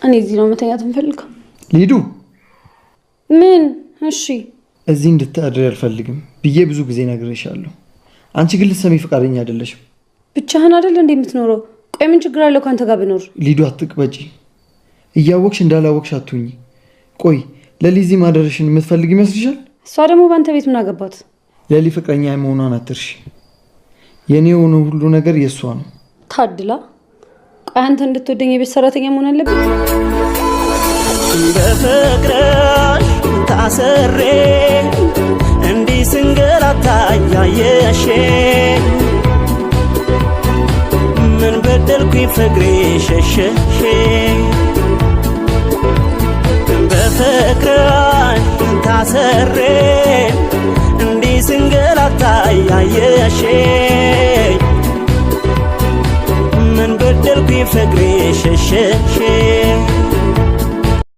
እኔ እዚህ ነው መተኛት የምፈልገው። ሊዱ። ምን? እሺ። እዚህ እንድታድሪ አልፈልግም ብዬ ብዙ ጊዜ ነግሬሻለሁ። አንቺ ግን ልትሰሚ ፈቃደኛ አይደለሽም። ብቻህን አይደል እንዴ የምትኖረው? ቆይ ምን ችግር አለው ከአንተ ጋር ብኖር? ሊዱ፣ አትቅበጪ። እያወቅሽ እንዳላወቅሽ አትሁኚ። ቆይ ለሊ እዚህ ማደርሽን የምትፈልግ ይመስልሻል? እሷ ደግሞ በአንተ ቤት ምን አገባት? ለሊ ፍቅረኛ መሆኗን አትርሺ። የኔ የሆነ ሁሉ ነገር የእሷ ነው። ታድላ። ቆይ አንተ እንድትወደኝ የቤት ሰራተኛ መሆን አለብኝ? በፍቅርሽ ታስሬ እንዲህ ስንገላታ ያየሽ፣ ምን በደልኩኝ ፍቅሬ ሸሸሽ? በፍቅርሽ ታስሬ እንዲህ ስንገላታ ያየሽ፣ ምን በደልኩኝ ፍቅሬ ሸሸሽ?